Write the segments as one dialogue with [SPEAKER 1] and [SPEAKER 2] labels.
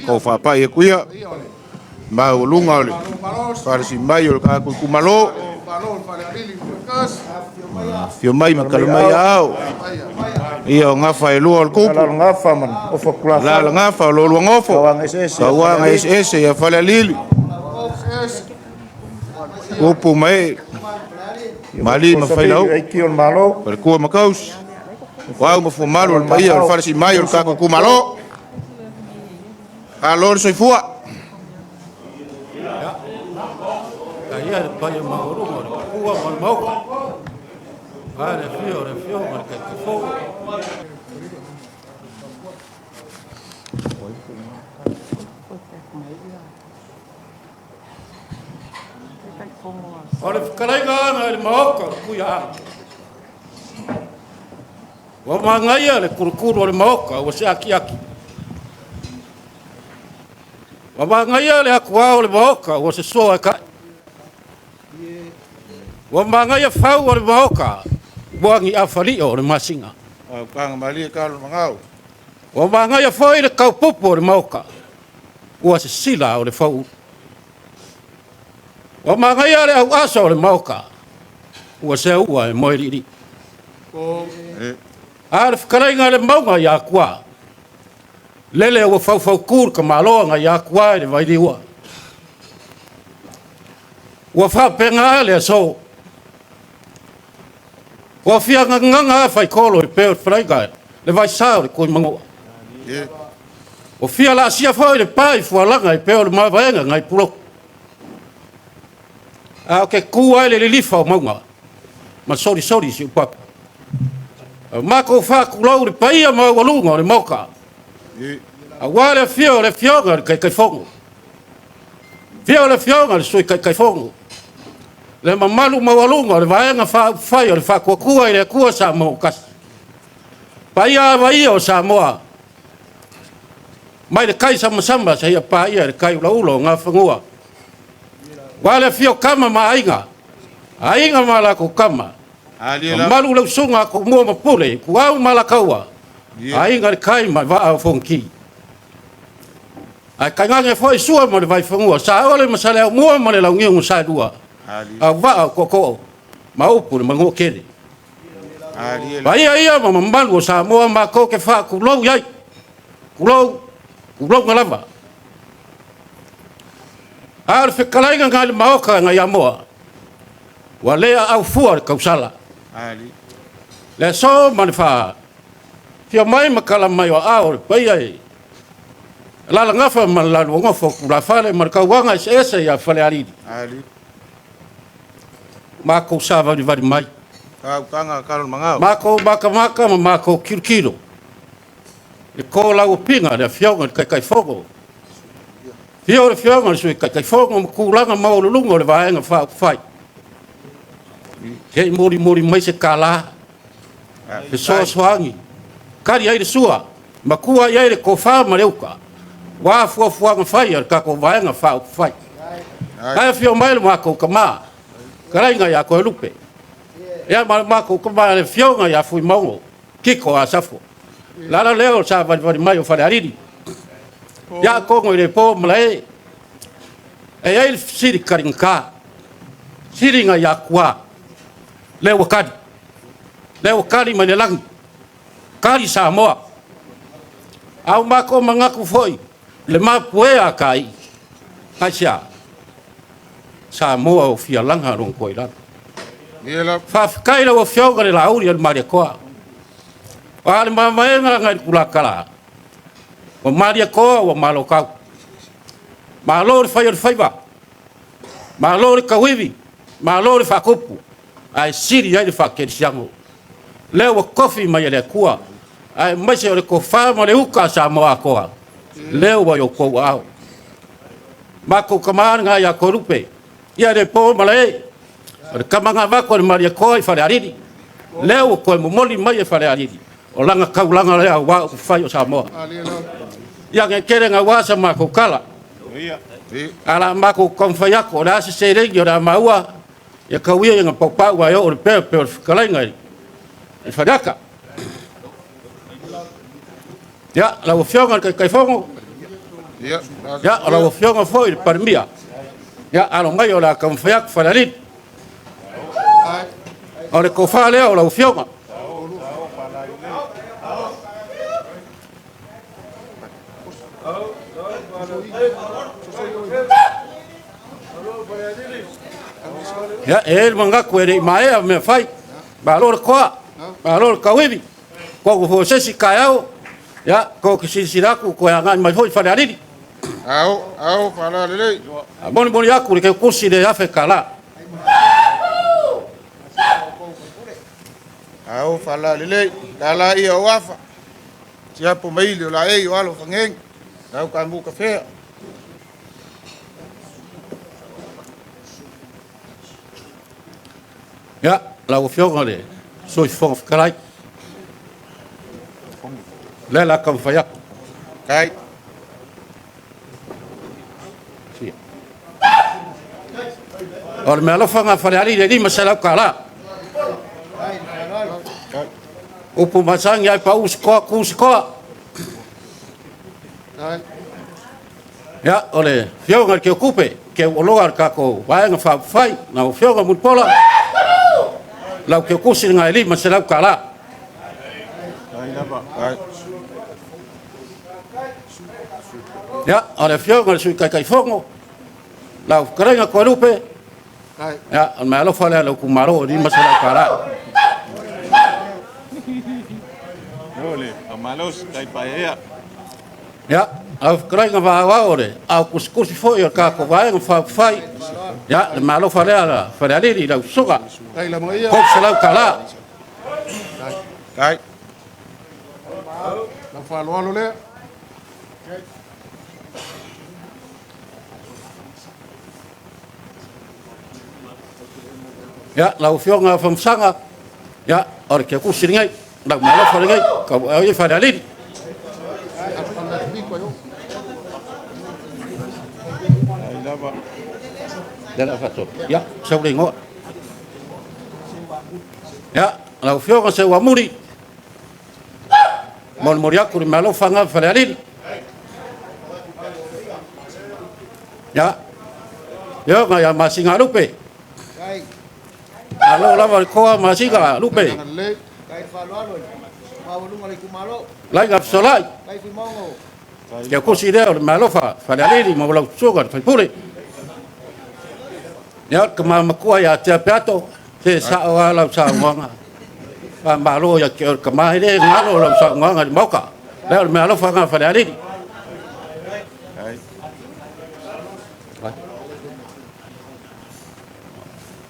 [SPEAKER 1] Kou faapai atu ia maualuga o le falesimai o le tatou itumalo. Afio mai ma tala mai ao ia o gafa e lua o le tupu, lalagafa o lo lua nofo, tauaga eseese ia Falealili, tupu ma ee, mali ma failau, faletua ma tausi, o au ma fuamalu o le paia o le falesimai o le tatou itumalo. Malo le soifua.
[SPEAKER 2] Ia le paia maualuga o le tupua ma le maota. A le afio o le afioga i le Taitaifono. O le fetalaiga ana i le maota o le Tuiaana. Ua manaia le kulukulu o le maota ua seatiati. Ua manaia le atuao o le maota ua sosoa e tai. Ua manaia fau o le maota ua ni afalia o le masina.
[SPEAKER 1] Autaga malie talo magao.
[SPEAKER 2] Ua manaia foi le taupupu o le maota ua sisila o le fauulu. Ua manaia le auaso o le maota ua seua e moe liilii. A o le fetalaiga i le mauga ia Atua, lele ua faufautu le tamaloa nai Atua i le vailiua. Ua faapena le aso. Ua fia gagaga a faitolo i pei o le fetalaiga le vaisa o le Tuimanua. Ua fia laasia foi le pa i fualaga e pei o le mavaega nai Pulotu. A o ke tu ai le lilifa o mauga ma solisoli si upapa. Matou faatulou le paia maualuga o le Maota, aua le afio o le Afioga i le Taitaifono, afio le Afioga i le Sui Taitaifono, le mamalu maualuga o le Vaega Faaupufai o le Faatuatua i le Atua Samoa ua Tasi, paia lava ia o Samoa, mai le taisamasama seia paia le taiulaula o Nafanua, aua le afio o Tama ma Aiga, Aiga ma latou Tama, mamalu le usuga a Tumua ma Pule, Ituau ma Alataua, Aiga i le Tai ma le Vaa o Fonoti. Ae tainane foi Sua ma le Vaifanua, Saole ma Saleaaumua ma le Launiu na Saelua, Auvaa o Tootoo ma upu i le Manuatele. Paia ia ma mamalu o Samoa matou te faatulou i ai, tulou, tulouna lava. A o le fetalaiga nai le Maota nai Amoa, ua le aau fua le tausala. Le aso ma le fia mai ma tala mai o aao o le paia i Alalagafa ma le lua nofo o tulafale ma le tauaga eseese ia Falealili. Matou savalivali mai. Matou matamata ma matou tilotilo le tolauapiga le Afioga i le Taitaifono, afio le Afioga i le Sui Taitaifono ma tulaga maualuluga o le Vaega Faaupufai. Se i molimoli mai se tala, fesoasoani, tali ai le sua, matua i ai le tofa ma le uta, ua fuafuaga fai a le tatou Vaega Faaupufai. Ae afio mai le matou tama, fetalaiga ia Toelupe, ia ma le matou tama le Afioga ia Fuimaono Kiko Asafo. Lala lea o sa valivali mai o Falealili. Ia atonu i le po malae, e i ai le fesili taligata, sili nai Atua, lea ua tali, lea ua tali mai le lagi, tali Samoa. A o matou manatu foi, le mapuea a tai, aisea? Samoa o fialaga lona toailalo. Faafetai lau Afioga i le Laauli a le Malietoa. O a le mavaega nai le tulakala, ua Malietoa ua malotau. Malo le fai o le faiva, malo le tauivi, malo le faatupu, ae sili ai le faakerisiano. Lea ua tofi mai e le Atua, aemaise o le tofa ma le uta a Samoa atoa, lea ua i outou aao. Matou tama lena ia Toelupe, ia le po malae, o le tama na avatu e le Malietoa i Falealili, lea ua toe momoli mai e Falealili, o lana taulaga lea aua upufai o Samoa. Ia ne i tele naua sa matou tala, a la matou taumafai atu, o le a se seleni o le a maua, ia tau ia ina paupau ae oo le pea pei o le fetalaiga i le Faleata. Ia, lau Afioga i le Taitaifono, Ia, o lau Afioga foi i le Palemia, ia, alo mai o le a taumafai atu Falealili. O le tofa lea o lau Afioga. Ia, e i ai le manatu e le i maea mea fai. Malo le toa, malo le tauivi. Tonu foi o se isi taeao, ia, tou te silasila atu toe agai mai foi Falealili.
[SPEAKER 1] Ao, ao, faalalelei.
[SPEAKER 2] A molimoli atu le teutusi i le $1,000.
[SPEAKER 1] Ao, faalalelei. Tala ia o afa. Siapo maili o la ei o alo fangeng. Lau ka mu kafea.
[SPEAKER 2] Ia, lau Afioga i le Sui Fofoga Fetalai, lea o le a taumafai atu.
[SPEAKER 1] Kai.
[SPEAKER 2] O le meaalofa a Falealili e $500. Upu masani ai pau se toa, tu se toa. Ia, o le Afioga i le Teutupe, teu oloa a le tatou Vaega Faaupufai, lau Afioga Mulipola, lau teutusi lena e $500. Ia, o le Afioga i le Sui Taitaifono, lau fetalaiga Toelupe, ia, o le meaalofa lea a lou itumalo e $500. Ia, lau fetalaiga Vaaoao o le ao tusitusi foi o le tatou Vaega Faaupufai, ia, le meaalofa lea a Falealili i lau susuga, $300.
[SPEAKER 1] Kai.
[SPEAKER 2] Ia, lau Afioga Afamasaga, ia, o le teutusi lenei, lau meaalofa lenei, tau ai Falealili. Lea la faatolu. Ia, sau le igoa. Ia, lau Afioga Seuamuli, molimoli atu le meaalofa lena Falealili. Ia, Afioga ia Masina Lupe, alo lava le toa Masina Lupe. Laiga fesolai. Teutusi lea o le meaalofa Falealili ma lau susuga le faipule. Ia, o le tama matua ia Tea Peato, se sao lava lau saunoaga. Faamalo ia te oe le tama, e le galo lau saunoaga i le Maota. Lea o le meaalofa lena a Falealili.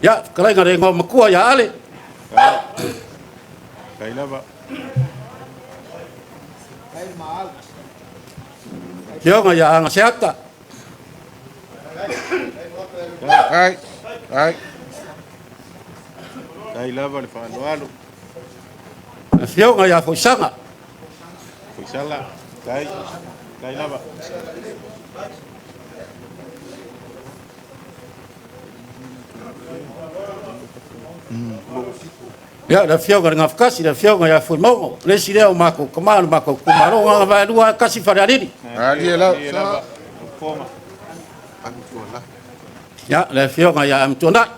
[SPEAKER 2] Ia, fetalaiga le igoa matua ia Ale. Afioga ia Agaseata.
[SPEAKER 1] Kai. Kai.
[SPEAKER 2] Afioga ia Foisaga. Ia, le Afioga i le Gafatasi, le Afioga ia Fuimogo, le isi lea o matou tama o le matou itumalo, Gagavaelua tasi Falealili.
[SPEAKER 1] Alie lau.
[SPEAKER 2] Ia, le Afioga ia Amituanai.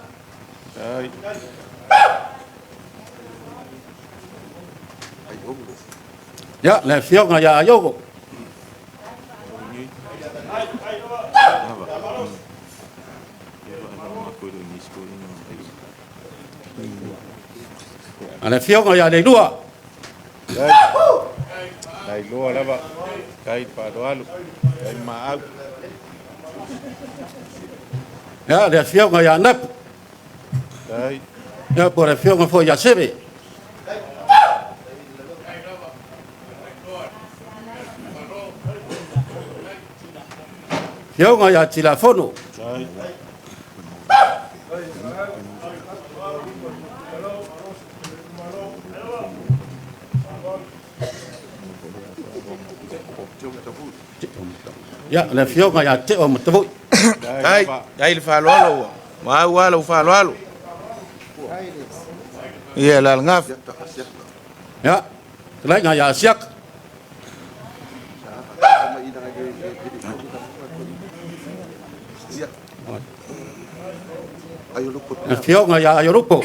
[SPEAKER 2] Ia, le Afioga ia Aiogo. A le Afioga ia Leilua. Ia, le Afioga ia Napu. Ia, po o le Afioga foi ia Seve. Afioga ia Tilafono. Ia, le Afioga ia Teo Matavui.
[SPEAKER 1] Kai. Kai le faaaloalo ua. Maau lava lau faaaloalo. Ia, la lagafa.
[SPEAKER 2] Ia, fetalaiga ia Asiaka. Le Afioga ia Aiolupo.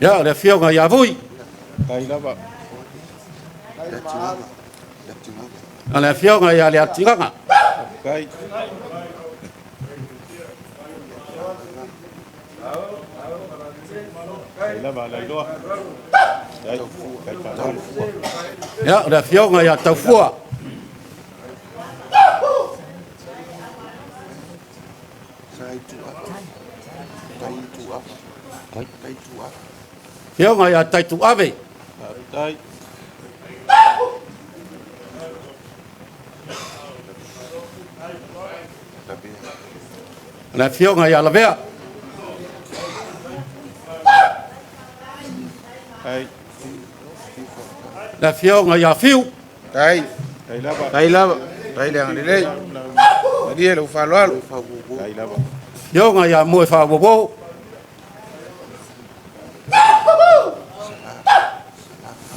[SPEAKER 2] Ia, le Afioga ia Vui. A le Afioga ia Leatigaga. Ia, o le Afioga ia Taufua. Afioga ia Taituave. Le Afioga ia Lavea. Le Afioga ia Fiu.
[SPEAKER 1] Tai. Tai lava. Tai le agalelei. Malie lau faaaloalo.
[SPEAKER 2] Afioga ia Moe Faawowo.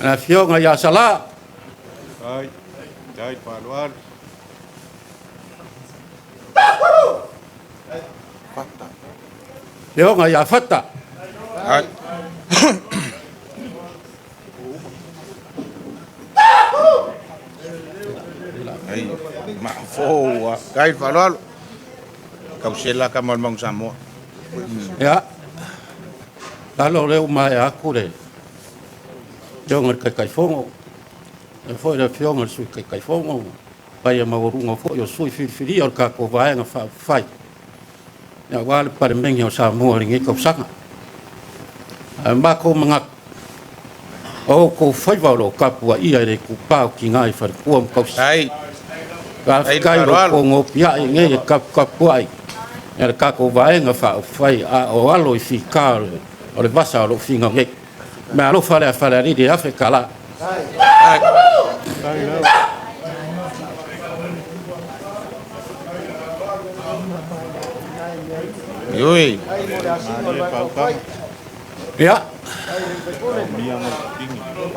[SPEAKER 2] Le Afioga ia Salā. Afioga ia Fata.
[SPEAKER 1] Ai. Ai, mafoua. Tai le faaaloalo. Kausela ka ma le Mauga Samoa.
[SPEAKER 2] Ia, lalo lea ua maea atu le Afioga i le Taitaifono, e foi le Afioga i le Sui Taitaifono, paia maualuga foi o sui filifilia o le tatou Vaega Faaupufai, aua le Palemene o Samoa i lenei tausaga. Ae matou manatu, o outou faiva o lo o tapuaia e le itupa o tina i faletua ma tausi.
[SPEAKER 1] Tai.
[SPEAKER 2] Faafetai i lo outou nopiai nei e taputapuai e le tatou Vaega Faaupufai a o alo i fita o le vasa o lo o finau nei. Mea alofa lea Falealili e $1000.
[SPEAKER 1] Ai. Ui.
[SPEAKER 2] Ia,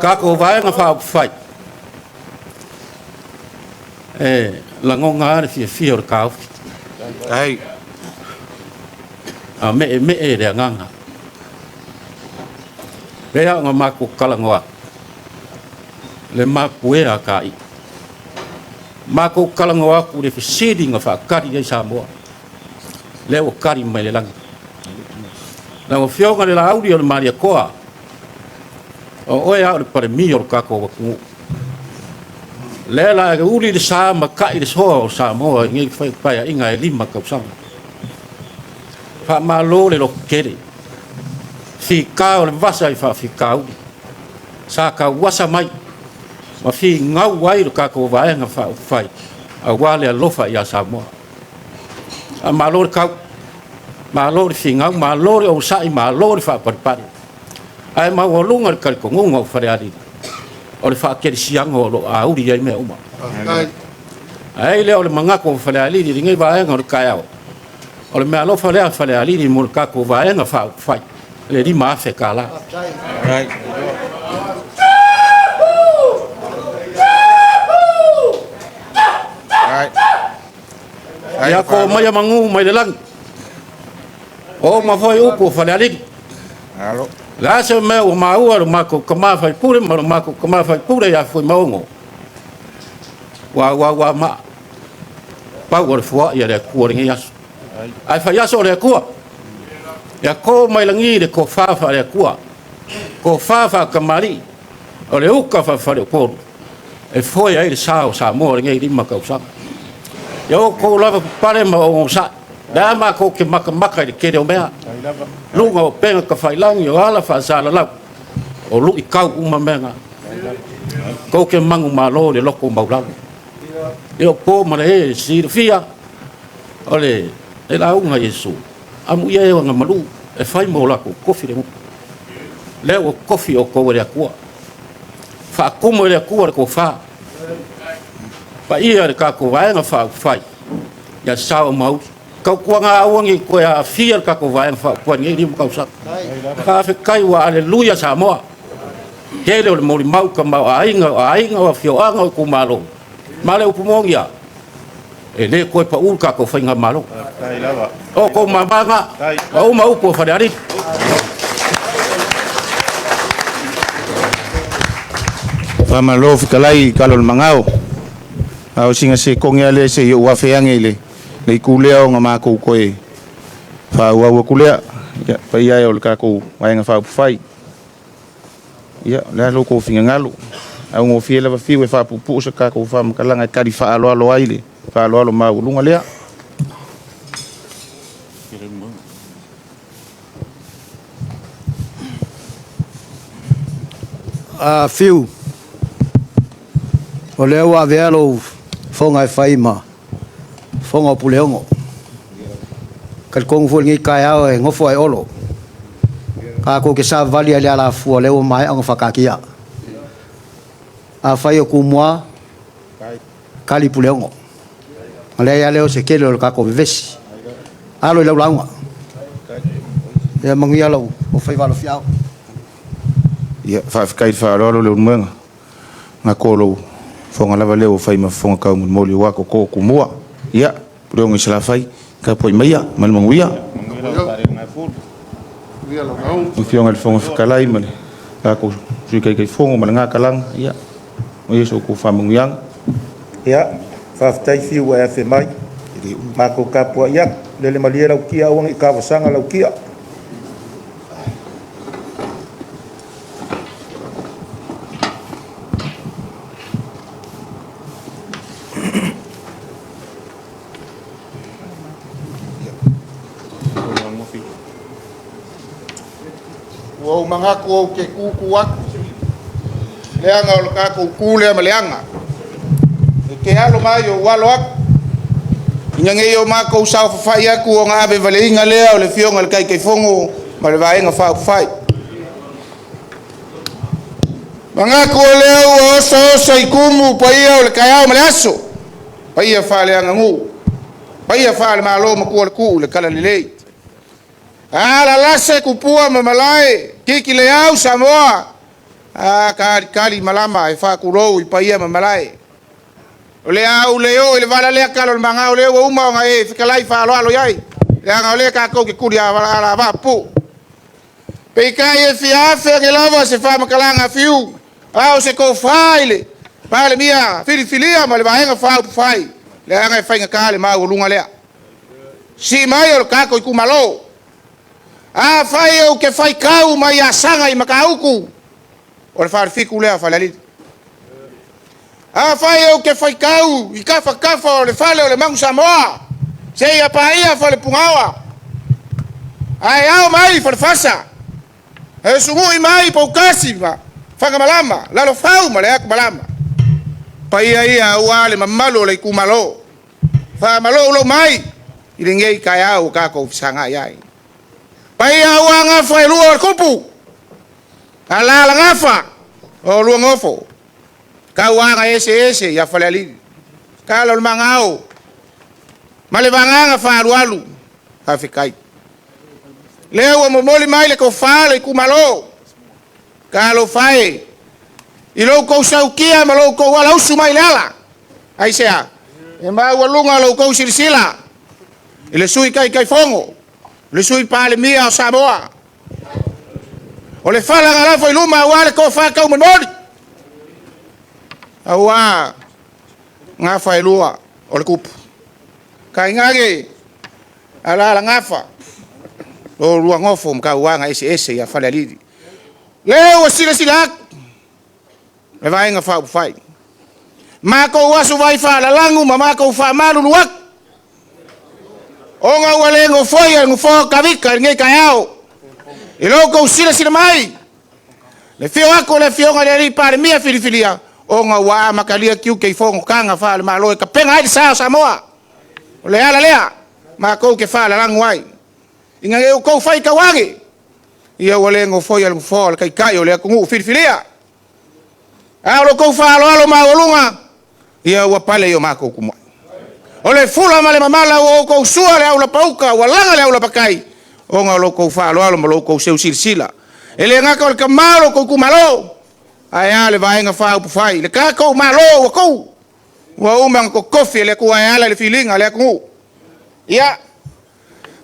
[SPEAKER 2] tatou Vaega Faaupufai, e lagona lava le fiafia o le taofi.
[SPEAKER 1] Tai.
[SPEAKER 2] A meemee le agaga. Pea ona matou talanoa atu, le mapuea a taia. Matou talanoa atu le fesili na faatali ai Samoa. Lea ua tali mai le lagi. Lau Afioga i le Laauli o le Malietoa, o oe lava o le Palemia o le tatou atunuu. Lea la e uli le sa ma ta'i le soa o Samoa i lenei paeaiga e 5 tausaga. Faamalo le lototele. Fita o le vasa i faafitauli. Sa tauasa mai ma finau ai le tatou Vaega Faaupufai aua le alofa ia Samoa. Faamalo le tau, malo le finau, malo le onosai, malo le faapalepale. Ae maualuga le talitonuga o Falealili, o le faakelesiano o lo o auli ai mea uma. Ae lea o le manatu o Falealili i lenei vaega o le taeao, o le mea alofa lea Falealili mo le tatou Vaega Faaupufai, le $5,000.
[SPEAKER 1] Ai. Ai. Ai.
[SPEAKER 2] Ia ko mai a manu mai le lagi. O ma foi upu o Falealili.
[SPEAKER 1] Alo.
[SPEAKER 2] Le a se mea ua maua lo matou tama faipule ma lo matou tama faipule ia Fuimaono. Ua ua ua ma. Pau o le fua'i a le Atua lenei aso. Ae fai aso o le Atua. Ia ko mai lagi le tofa faale Atua. Tofa faatamalii. O le uka faafaleupolu. E foe ai le sa o Samoa lenei 5 tausaga. Ia outou lava papale ma onosai. Le a matou te makamaka i le tele o mea. Luga o pega tafailagi o ala faasalalau. O lui kau uma mea ngā. Kou ke mangu malo le loko maulalo. E o pō ma le e silafia. O le e lauga Iesu. Amu ia e o ngā malu. E whai mō lako kofi le ngupu. Lea ua kofi o kou e le Atua. Whaakumo e le Atua le kōwhā. Pa ia le kako vaenga whaupufai. Ia sao mauri. Kau kua ngā auangi koe a fia le kako vaenga whaupufai ngei 5 tausaga. Whaafekai ua aleluia Samoa. Tele o le molimau i tamaoaiga o aiga, o afioaga, o itumalo, ma le upu moni lava, e le toe pau le tatou faigamalo. O outou mama na, ua uma upu a Falealili.
[SPEAKER 1] Faamalo fetalai i tala o le magao. A o sina sekone lava lea se i ou afe ane i le itu lea ona matou toe faaauau atu lea. Ia, paia e o le tatou Vaega Faaupufai, ia, o le a lo outou finagalo? E augofie lava Fiu e faapuupuu se tatou faamatalaga e tali faaaloalo ai le faaaloalo maualuga lea.
[SPEAKER 3] Fiu, o lea ua avea lou fofoga e fai ma fofoga o Puleono. E talitonu foi i lenei taeao e nofo ae Olo, tatou te savavali lava i le alafua o lea ua maea ona faataatia. Afai o Tumua, tali Puleono. Ona leai lava lea o se tele o le tatou vevesi. Alo i lau lauga. Ia manuia lou faiva alofiau.
[SPEAKER 1] Ia, faafetai i le faaaloalo Leulumoega. Manatu o lou fofoga lava lea ua fai ma fofoga taumolimoli aua toto o Tumua. Ia, Puleono i Salafai, tapuai maia ma le manuia. Lau Afioga i le Fofoga Fetalai ma le tatou Sui Taitaifono ma lena talaga, ia, manuia sa outou faamanuiaga.
[SPEAKER 4] Ia, faafetai Fiu ua e afe mai, matou tapuai atu, lele malie lau kia aua ne i tavasaga lau kia.
[SPEAKER 1] Ua ou manatu ou te tutu atu, leaga o le tatou tu lea ma le aga. E te alo mai ou alo atu, ina ne i o matou saofafai atu ona avevaleina lea o le Afioga i le Taitaifono ma le Vaega Faaupufai. Manatu o lea ua osaosa i tumu paia o le taeao ma le aso, paia faaleaganuu, paia faale-Malo matua o le tuu i le talalelei. Alalase tupua ma malae, tiki le au Samoa, a talitali malama e faatulou i paia ma malae. O le a ou le oo i le vala lea tala o le magao lea ua uma ona e fetalai faaaloalo i ai, leaga o lea tatou te tuli alavaa pupuu. Peitai e fia afe ane lava se faamatalaga a Fiu, a o se tofa i le Palemia filifilia ma le Vaega Faaupufai, leaga e faigata le maualuga lea. Sii mai o le tatou itumalo. Afai ou te faitau mai Asaga i Matautu, o le Falefitu lea a Falealili. Afai ou te faitau i tafatafa o le fale o le Manu Samoa, seia paia Falepugaoa, ae ao mai Falefasa, e sugui mai Poutasi ma Fagamalama, Lalofau ma le Atumalama. Paia ia aua le mamalu o le itumalo. Faamalo lou mai i lenei taeao ua tatou fesagai ai. Paia aua gafa e lua o le tupu, alala gafa o lua nofo, tauaga eseese ia Falealili. Tala o le magao ma le vagaga faaalualu, faafetai. Lea ua momoli mai le tofa le itumalo, talofa e i lo outou saukia ma lo outou alausu mai le ala. Aisea? E maualuga lo outou silasila i le Sui Taitaifono, le Sui Palemia o Samoa. O le fala na lafo i luma aua le tofa taumolimoli, aua gafa e lua o le tupu. Tainane alala gafa o lua nofo ma tauaga eseese ia Falealili. Lea ua silasila atu le Vaega Faaupufai. Matou aso vai faalalagu ma matou faamalulu atu, ona ua le nofoia le nofoa o Tavita i lenei taeao. I lo outou silasila mai, le afio atu o le Afioga i le Alii Palemia filifilia, ona ua amatalia tiute i fonotaga faale-Malo e tapena ai le sa o Samoa. O le ala lea matou te faalalagu ai, ina ne i outou faitau ane, ia ua le nofoia le nofoa o le Taitai o le atunuu filifilia. A o lo outou faaaloalo maualuga, ia ua pale i o matou tumuai. O le fula ma le mamala ua outou sua le aulapauta, ua laga le aulapatai, ona o lo outou faaaloalo ma lo outou seusilasila. E le gata o le tama o lo outou itumalo, Ae a le Vaega Faaupufai, le tatou Malo ua tu, ua uma ona totofi e le Atua e ala i le filiga a le atunuu. Ia,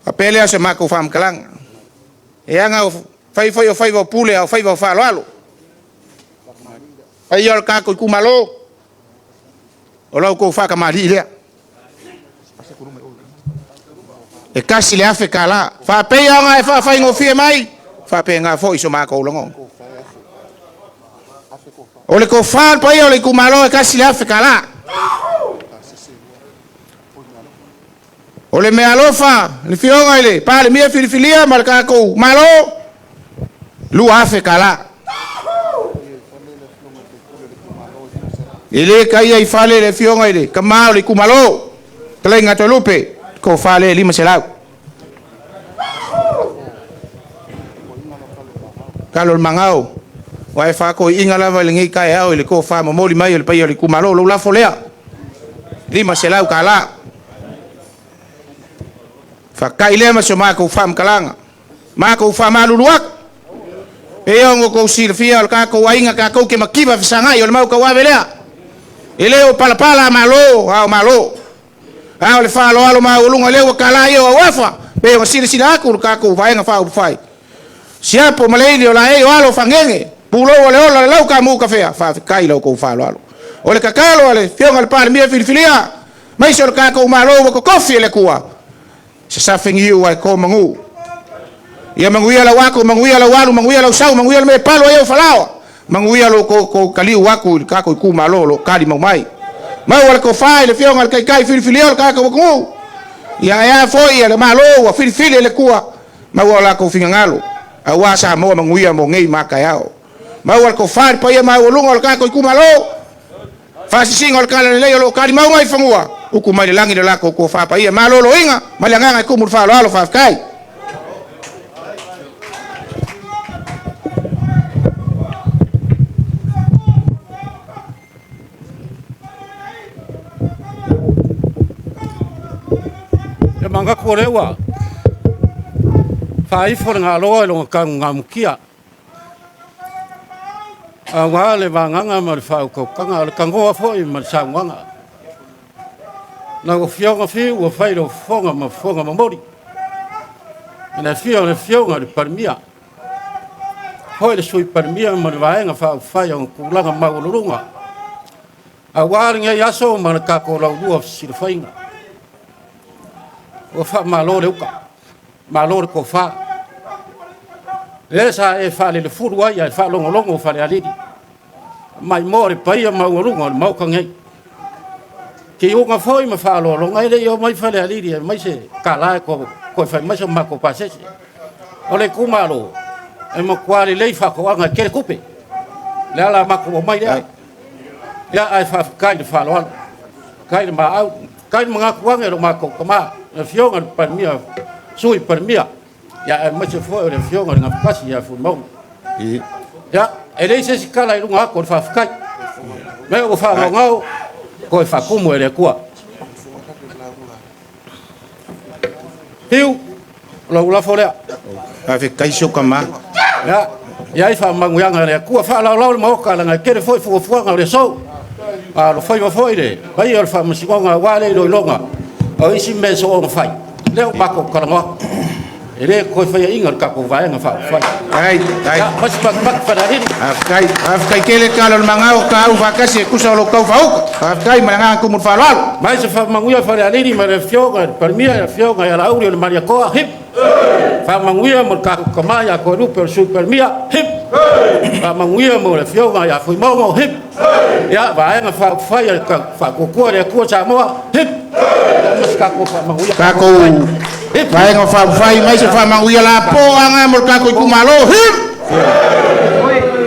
[SPEAKER 1] faapea lea o se matou faamatalaga. E aga fai foi o faiva o pule a o faiva o faaaloalo. Paia o le tatou itumalo, o la outou faatamalii lea. E $1,000. Faapea ona e faafaigofie mai, faapena foi so matou lagona. O le tofa o le paia o le itumalo e $1,000. O le meaalofa, le fioga i le Palemia filifilia ma le tatou Malo, $2,000. E le taia i fale le afioga i le tama o le itumalo, fetalaiga Toelupe, tofa le 500. Talo o le magao, ua e faatoiina lava i lenei taeao i le tofa momoli mai e le paia o le itumalo. Lou lafo lea, $500. Fatai lea ma se matou faamatalaga. Matou faamalulu atu, e pei ona outou silafia o le tatou aiga tatou te mativa fesagai o le mau tauave lea. E le o palapala malo a o malo. A o le faaaloalo maualuga lea ua tala ia o auafa, pe ona silasila atu le tatou Vaega Faaupufai. Siapo ma le ili o laei o alo o fagege, pulou o le ola o le lau tamu kafea, faafetai i la outou faaaloalo. O le tatalo a le afioga i le Palemia filifilia, maise o le tatou Malo ua totofi e le Atua, sasafe niu ae to manu. Ia manuia lau ato, manuia lau alu, manuia lau sau, manuia le mea e palu ai au falaoa, manuia lo outou taliu atu i le tatou itumalo o lo o talimau mai. Maua le tofa i le afioga i le Taitai filifilia o le tatou atunuu, ia ae a foi le Malo ua filifili e le Atua, maua o latou finagalo, aua Samoa manuia mo nei ma taeao. Maua le tofa i le paia maualuga o le tatou itumalo, faasisiga o le talalelei o lo o talimau mai i fanua, utu mai le lagi le latou tofa paia, maloloina ma le agaga e tumu le faaaloalo, faafetai.
[SPEAKER 2] E manatu o lea ua faaifo le galoa i lona tagugamutia, aua le vagaga ma le faautautaga, o le tanoa foi ma le saunoaga. Lau Afioga Fiu ua fai lou fofoga ma fofoga momoli i le afio o le Afioga i le Palemia, foi le Sui Palemia ma le Vaega Faaupufai i ona tulaga maualuluga, aua lenei aso ma le tatou laulua fesilafaiga. Ua faamalo le uta, malo le tofa. Le sa e faalelefulu ai ae faalogologo Falealili, maimoa le paia maualuga o le Maota nei. Tiuga foi ma faaaloaloga e le i omai Falealili e aumai se tala e toe fai mai so matou pasese. O le itumalo, e matua lelei faatoaga e tele tupe. Le ala matou omai lea. Ia, ae faafetai i le faaaloalo, faafetai i le maau, faafetai le manatu ane o le matou tama, le Afioga i le Palemia, Sui Palemia, ia aemaise foi o le Afioga i le Gafatasi ia Fuimaono. Ia, e leai se isi tala i luga atu o le faafetai. Mea ua faagaogao, toe faatumu e le Atua. Fiu, o lau lafo lea.
[SPEAKER 1] Faafetai si ou tama.
[SPEAKER 2] Ia, i ai faamanuiaga a le Atua, faalaolao le Maota, leaga e tele foi fuafuaga o le aso. A o faiva foi le paia o le Faamasinoga aua le iloiloga o isi mea soona fai, lea ua matou talanoa. E le toe faiaina le tatou Vaega Faaupufai.
[SPEAKER 1] Ai, ai.
[SPEAKER 2] Ia, fasi patupatu Falealili.
[SPEAKER 1] Faafetai, faafetai tele tala o le magao taau faatasi e tusa o lou tau faauta. Faafetai ma le agaga tumu le faaaloalo.
[SPEAKER 2] Mai se faamanuia Falealili ma le Afioga i le Palemia, le Afioga ia Laauli o le Malietoa, hip! Faamanuia mo le tatou tama ia Toelupe o le Sui Palemia, hip! Faamanuia mo le Afioga ia Fuimaono, hip! Ia, Vaega Faaupufai a le Faatuatua i le Atua Samoa, hip! Ia, ma se tatou faamanuia.
[SPEAKER 1] Tatou
[SPEAKER 2] Hip!
[SPEAKER 1] Vaega Faaupufai mai se faamanuia lapo aga mo le tatou itumalo. Hip!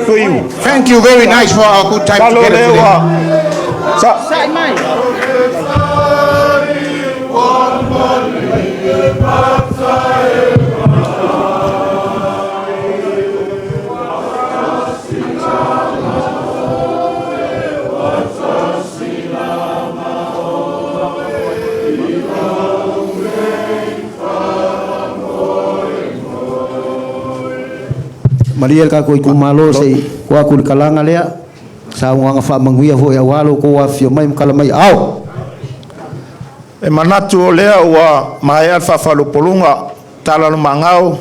[SPEAKER 4] Fiu.
[SPEAKER 1] Thank you very nice for our good time
[SPEAKER 4] Malo
[SPEAKER 1] together
[SPEAKER 4] lea
[SPEAKER 1] today.
[SPEAKER 4] ua sa
[SPEAKER 3] Malie le tatou itumalo se i tuu atu le talaga lea, saunoaga faamanuia foi aua lo outou afifio mai ma tala mai aao.
[SPEAKER 4] E manatu o lea ua maea le faafalupoluga tala o le magao,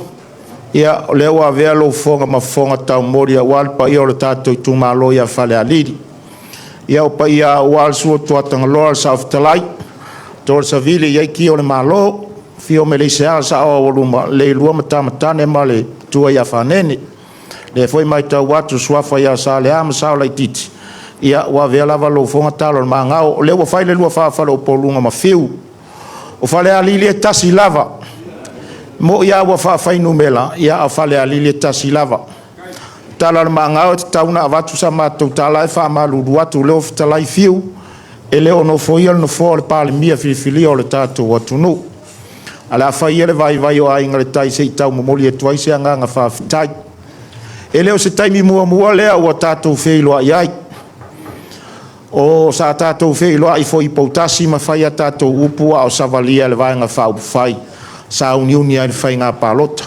[SPEAKER 4] ia o lea ua avea lou fofoga ma fofoga taumoli aua le paia o le tatou itumalo ia Falealili. Ia o paia aua le susu o Tuatagaloa le Saofetalai, Toa o le Savili e i ai Kia o le Malo, afio Meleisea le Sao Aualuma, Leilua Matamatane ma le Matua ia Fanene. O lea foi e matau atu suafa ia Salea ma Saolaititi, ia ua avea lava lou fofoga talo o le magao, o lea ua fai le lua faafalepoluga ma Fiu. O Falealili e tasi lava, mo'i a ua faafainumera, ia a o Falealili e tasi lava. Tala o le magao e tatau ona avatu sa matou tala ae faamalulu atu, o lea ua fetalai Fiu e le o nofoia le nofoa o le Palemia filifilia o le tatou atunuu. Ae o le a fai ia le vaivai o Aiga i le Tai se i taumomoli atu ai se agaga faafetai. E le o se taimi muamua lea ua tatou feiloai ai, o sa tatou feiloai foi i Poutasi ma fai a tatou upu a o savalia e le Vaega Faaupufai sauniuni ai i le faiga palota.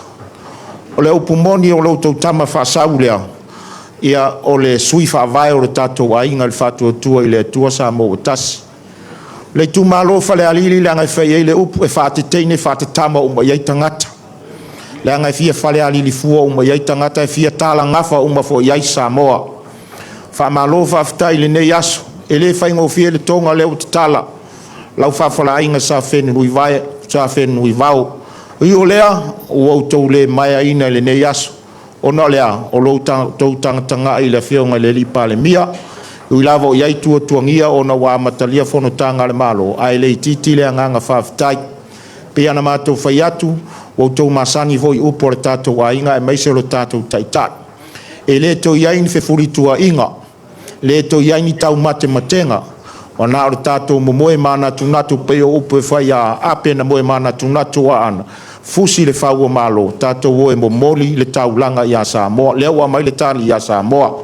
[SPEAKER 4] O le upu moni o lo outou tama faasau lea, ia o le sui faavae o le tatou aiga i le Faatuatua i le Atua Samoa ua Tasi. O le itumalo o Falealili leaga e fai ai le upu e faateteine faatatama uma i ai tagata, leaga e fia Falealili fua uma i ai tagata, e fia talagafa uma foi i ai Samoa. Faamalo faafetai i lenei aso, e le faigofie le toga lea ua tatala, lau faafalaiga Sa Fenunuivao. E ui o lea, ua outou le maea i lenei aso, ona o le a? O lo outou tagatagai i le Afioga i le Palemia, e ui lava o i ai tuatuagia ona ua amatalia fonotaga a le Malo, ae le itiiti le agaga faafetai. E pei ona matou fai atu, ua outou masani foi i upu a le tatou aiga aemaise o le tatou Taitai. E le toe i ai ni fefulituaiga, le toe i ai ni taumatematega, ua na o le tatou momoe manatunatu pei o upu e fai ia Ape na moe manatunatu Aana, fusi le fau o Malo, tatou o e momoli le taulaga ia Samoa. O lea ua aumai le tali ia Samoa.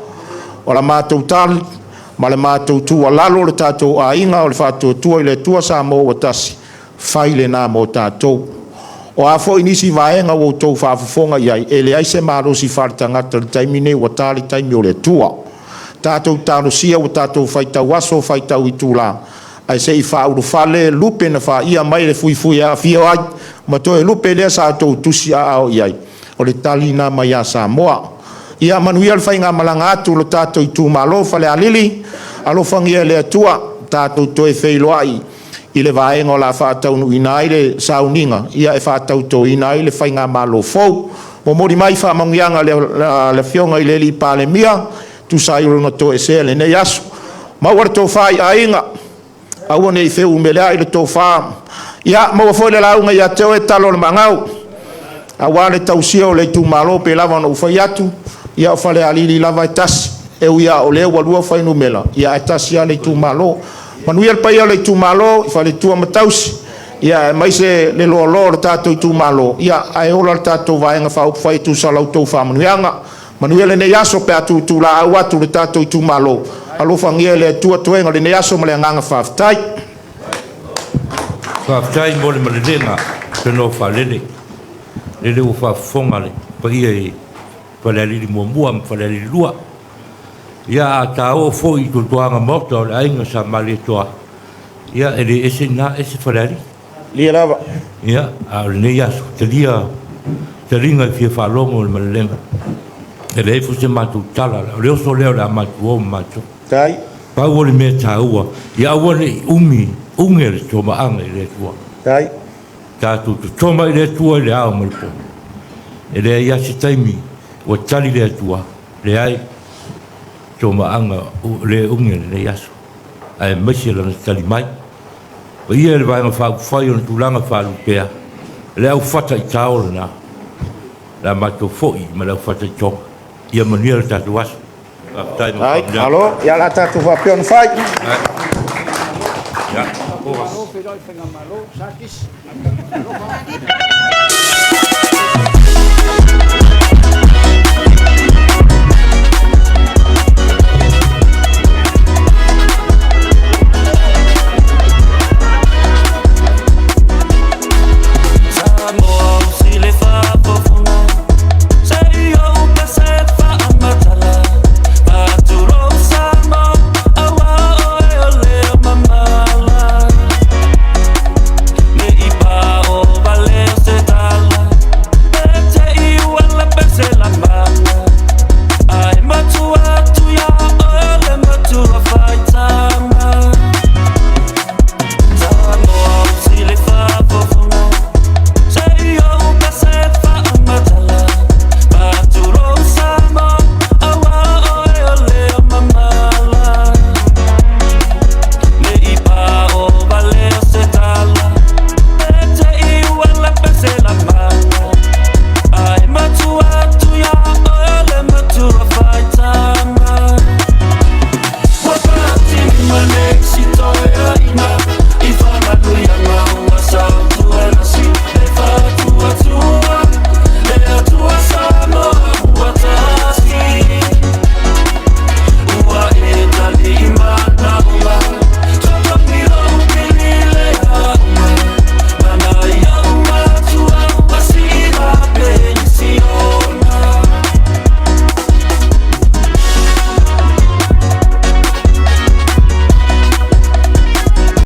[SPEAKER 4] O la matou tali ma le matou tuualalo le tatou aiga o le Faatuatua i le Atua Samoa ua Tasi, fai lena mo tatou. O a foi nisi vaega ua outou faafofoga i ai, e leai se malosi faaletagata i le taimi lenei, ua ta le taimi o le Atua. Tatou talosia ua tatou faitau aso faitau itula, ae se i faaulufale lupe na faia mai e le fuifui e aafia ai ma toe lupe lea sa outou tusiaao i ai, o le tali lena mai ia Samoa. Ia manuia le faigamalaga atu le tatou itumalo Falealili, alofagia e le Atua tatou toe feiloai i le vaega o le a faataunuuina ai le sauniga e faatautoina ai le faigamalo fou. Momoli mai faamanuiaga a le Afioga i le Palemia e tusa ai o lona toesea i lenei aso. Maua le tofa i aiga, aua ne i feumeleai le tofa, ia maua foi le lauga ia te oe talo o le Maagau, aua le tausia o le itumalo pei lava ona ou fai atu, ia o Falealili lava e tasi, e ui lava o lea ua lua fuainumera, ia ae tasi lava le itumalo. Manuia le paia o le itumalo i faletua ma tausi, ia aemaise le loaloa o le tatou itumalo, ia ae ola le tatou Vaega Faaupufai e tusa o la outou faamanuiaga. Manuia lenei aso pe a tutulaau atu le tatou itumalo. Alofagia e le Atua toega o lenei aso ma le agaga faafetai.
[SPEAKER 5] Faafetai mo le malelega tanoa faalele. Lele ua faafofoga le paia i Falealili 1 ma Falealili 2. Ia a ta oo foi i tuatuaga maota o le aiga Sa Malietoa, ia e le ese i ina ese Falealili.
[SPEAKER 4] Lia lava.
[SPEAKER 5] Ia, a o lenei aso, talia taliga e fia faalogo le malelega. E leai foi se matou tala, o le oso lea o le a matou o ma matou.
[SPEAKER 4] Tai.
[SPEAKER 5] Pau o le mea taua, ia aua ne i umi, uge le tomaaga i le Atua.
[SPEAKER 4] Tai.
[SPEAKER 5] Tatou totoma i le Atua i le ao ma le po. E leai lava se taimi ua tali le Atua, leai, tomaaga le uge lenei aso, aemaise lana tali mai. Paia i le Vaega Faaupufai ona tulaga faalupea, le aufataitao lena, le a matou foi ma le aufataitoga. Ia manuia le tatou aso. Faafetai mo
[SPEAKER 4] Ai,
[SPEAKER 5] faamanuiaga.
[SPEAKER 4] Alo, ia la tatou faapea ona fai.
[SPEAKER 5] Ia.
[SPEAKER 3] Malo feiloai le faigamalo, Sakis.